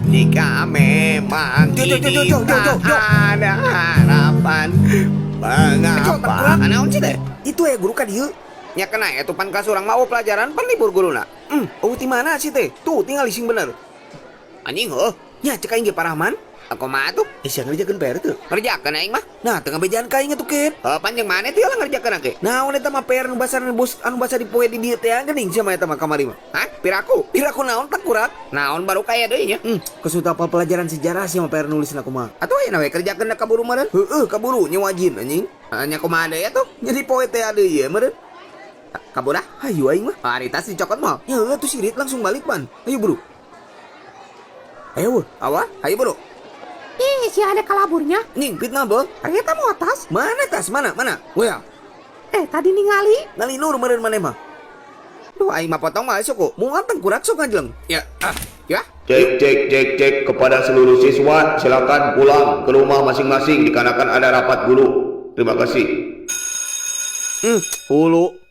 Jika memang Jo, jo, jo, ini jo, jo, jo, tak jo. ada harapan. Jo, Mengapa? tengkurap. Naon sih teh? Itu ya guru ka dieu. Nya kena ya tuh pan kelas urang mah pelajaran pan libur guruna. Oh di mana sih teh? Tuh tinggal sing bener. Anjing heuh. Nya cek aing ge, Pak Rahman. Aku mah tuh Eh, sia ngerjakeun PR teu? Ngerjakeun aing mah. Nah, tengah bejaan ka aing atuh, Ket. Heuh, panjang mana tuh lah ngerjakeun ake? Naon eta mah PR nu basa bos anu basa di poe di dieu teh geuning sia mah eta mah kamari mah. Hah? Piraku? Piraku naon, tengkurak? Naon baru kaya deui nya? Kesuta apal pelajaran sejarah sih mah PR nulisna kumaha. Atuh aya we kerjakeun da kaburu meureun. Heueuh, kaburu nya wajib anjing. Nya kumaha deui atuh? Jadi poe teh deui ye meureun. Kabur ah. Hayu aing mah. Ari tas dicokot mah. Ya heueuh tuh sirit langsung balik pan. Ayo buru. Ayo weh. Awa, hayu buru. Ih, si ada kalaburnya. Nying fitnah beuh. Ternyata mau tas. Mana tas? Mana? Mana? Wea, Eh, tadi ningali. Ngalinur meureun maneh mah. Duh, aing mah potong mah suku. Moal tengkurak sok ngajleng. Ya, ah, ya. Cek, cek, cek, cek kepada seluruh siswa, silakan pulang ke rumah masing-masing dikarenakan ada rapat guru. Terima kasih. Hulu.